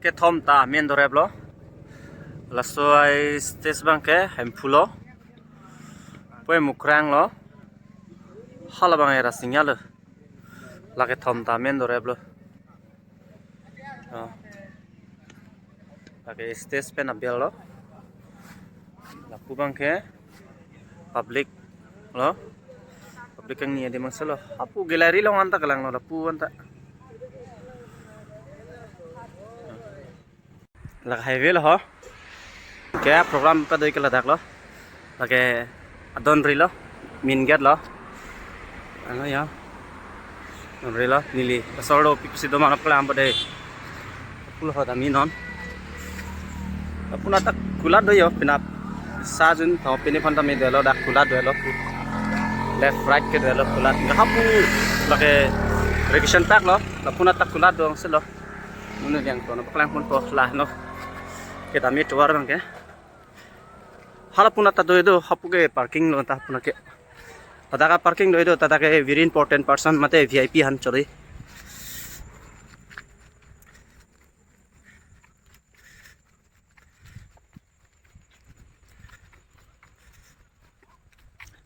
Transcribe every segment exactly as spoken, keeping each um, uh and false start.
Kethom ta amen dorep lo. Laso ai stage abang ke Hemphu lo. Pue Mukrang lo. Hala abang era Singja lo. Lake thom ta amen dorep lo. Oh. Lake stage pen abel lo. Lapu abang ke public lo. Public kangni adim angse lo. Apu gallery along anta kelang lo, lapu anta. Lake highway lo ho. Ke program padoi ke ladak lo. Lake adon ri lo. Main gate lo. Ano ya. Adon ri lo. Neli. Asor lo pipisi do mana pelang pada. Pulo ho dami non. Lapu nata kulat do yo, penap sajun tho pini phanta me dolo, dak kulat dolo. Left right ke dolo kulat. Nggak hapu lake revision tak lo. Lapu nata kulat do angse lo. Munu yang tono paklang pon po lah no. Ke dami tovar abang ke. Hala pu nata do do hapu ke parking lo ta pu na ke. Tada ka parking do do, tada ke very important person mate V I P han chori.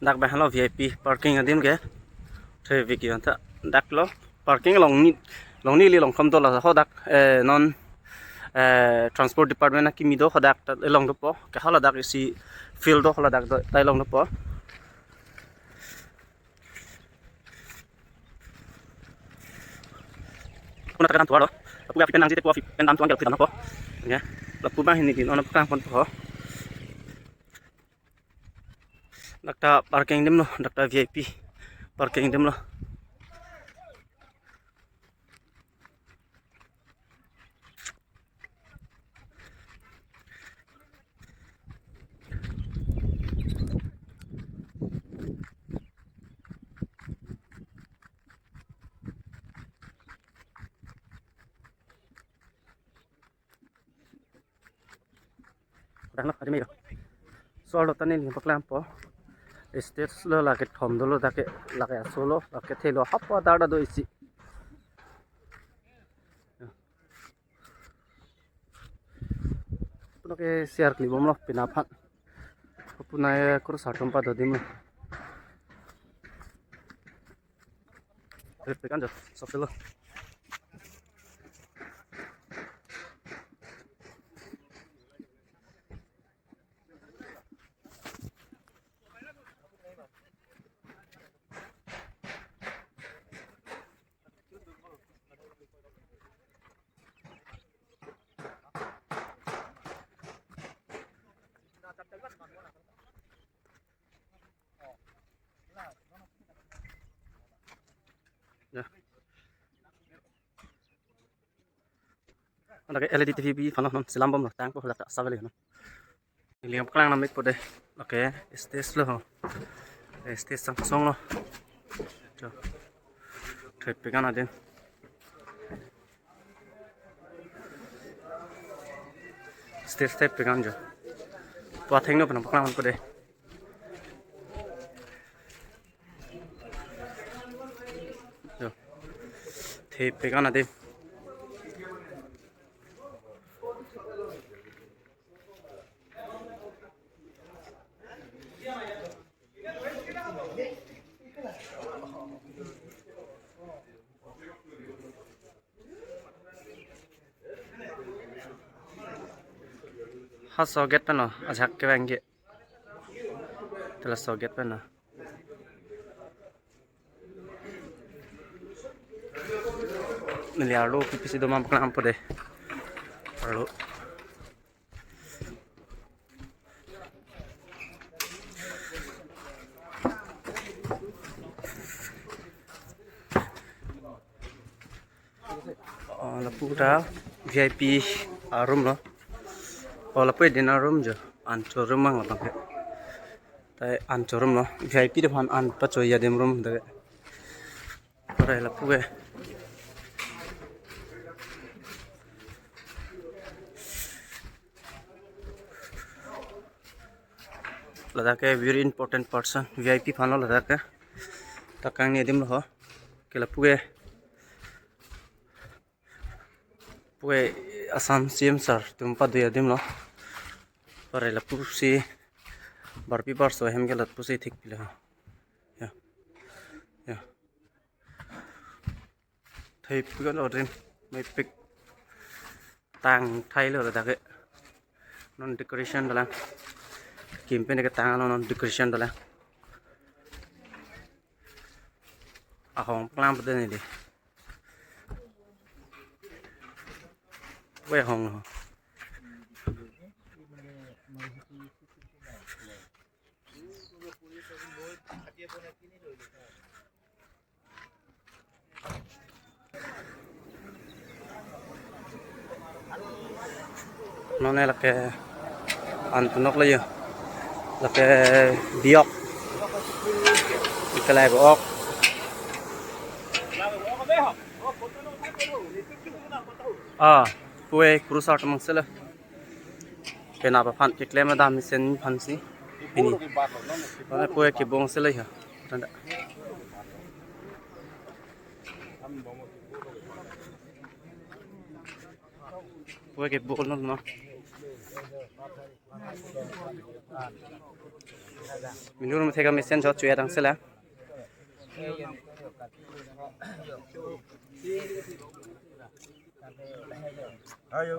Dak abang lo V I P parking adim ke. Traffic yon ta dak lo parking along ni, along neli along kom do la ho dak, eh, non, eh, transport department akimi do ho dak ta along dopo. Ke hala dak isi field do hala dak do ta along dopo. Kuna tekan tuar lo. Lapu api pen nangji te pu api pen dam tuang gel kita nopo. Ya. Lapu abang hini din ono paklang pon po. Dak ta parking adim lo, dak ta V I P parking adim lo. Dak lo, adim lo. Asor lo ta neli paklang po. Stage lo lake thom dolo dak ke, lake aso lo, lake thelo hapu adar do isi. Puna ke share kali bom lo pina aphan. Puna ya kursa atum pado adim lo. Traffic kan jo, sopilo. Ya. Ada ke L E D T V bi aphan lo non selam bom lo tang ko dak ta asap lo non. Neli paklang nam ik po de. Oke, stage lo ho. Eh, stage sang song lo. Jo. Traffic kan adim. Stage traffic kan jo. Pu atheng no pernah paklang po de. Jo. Traffic kan adim. Ha laso gate pen lo, ajahak kevang ke. Te laso gate pen lo. Neli arlo pipisi do ma paklang po de. Arlo. Oh, lapu ta V I P a room lo. Oh, lapu dinner room jo. Ancho room mang labang ke. Tai ancho room lo. V I P aphan an pachoi adim room ta ke. Pura lapu ke. Ladak ke very important person, V I P aphan lo ladak ke. Ta kangni adim lo ho. Ke lapu ke. Pu ke Assam C M sir atum pado adim lo. Pare lapusi barpi barso ahem ke lapusi thekpilo. Ya. Ya. Thepik an odrim mepik tang thailo ladak ke. Non decoration dolang. Kim pen ke tanglo, non decoration dolang. Ahong plang pede neli. We hong ho. Non ne lake an punok lo yo. Lake biok. Ikalai bo ok. Ah, pue kurusar tamang sele. Penap aphan keklem adam mesen aphansi. Pini. Mane pue kebong sele ya. Tanda. Pue kebong non no. Minur methek amesen chot chuya tang sela. Ayo.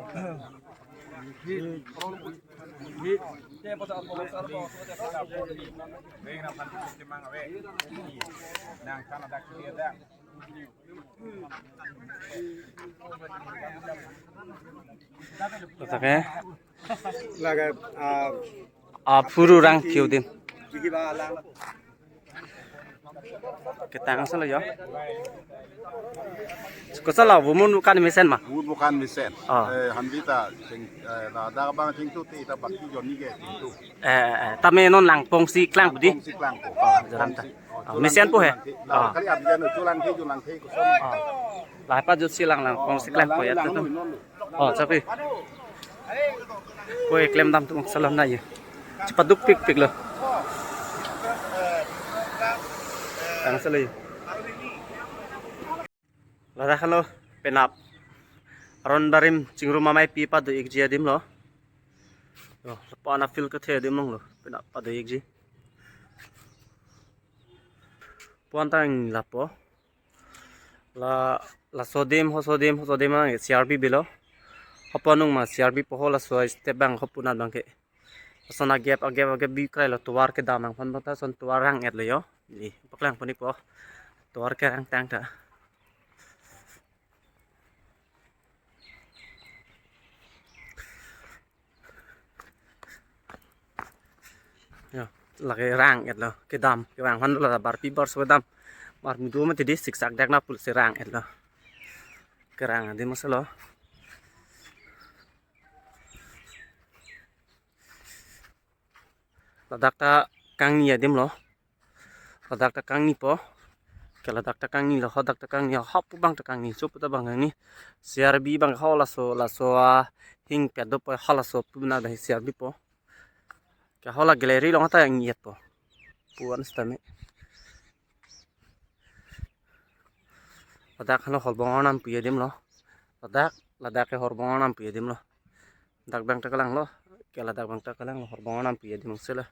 Oke. Laga, ah, Ah, phuru rang kiu din. Kiki ba lang. Ketang asal ya. Kosala bumun bukan mesen ma. Bumun bukan mesen. Ah. Eh, handi ta sing, eh, la da bang sing tu ti ta baki joni ke sing tu. Eh, eh, eh, tame non langpong si klang budi. Langpong si klang ko. Oh, jalan ta. Oh, mesen po he. Langpong langpong. Ah. Kali abis anu julang ke julang ke kosong. Ah. Lahai pa jutsi lang langpong si klang ko ya tu. Oh, tapi. Kue klem dam tum salam na ye. Cepat duk pik pik lo. Tang sele. Ladak halo penap. Aron barim chingrum amei pi pado ikji adim lo. Lo, lapu-an a-field kethe adim long lo. Penap pado ikji. Puan tang lapu. La, laso adim, hoso adim, hoso adim ang C R B bilo. Hapu anung ma C R B po ho laso step bang hapu nat bang ke. Lason agap, agap, agap bi krai lo tovar kedam nangphan bang ta son tovar rang-et lo yo. Ni, paklang puni po. Tovar kerang tang ta. Yo, lake rang-et lo, kedam, kevang han lo, barpi barso kedam. Mar mudu mati di siksak dak na pul si rang-et lo. Kerang adim asal lo. Ladak ta kangni adim lo. Ladak ta kangni po. Ke ladak ta kangni lo, hadak ta kangni, hapu bang ta kangni, chupu ta bang kangni. C R B bang ho laso, laso ahing pet do po, ha laso pu na dah C R B po. Ke ho la gallery long ta yang yet po. Puan sitame. Ladak halo horbong arnam pi adim lo. Ladak, ladak ke horbong arnam pi adim lo. Dak bang ta kelang lo. Ke ladak bang ta kelang lo, horbong arnam pi adim sela.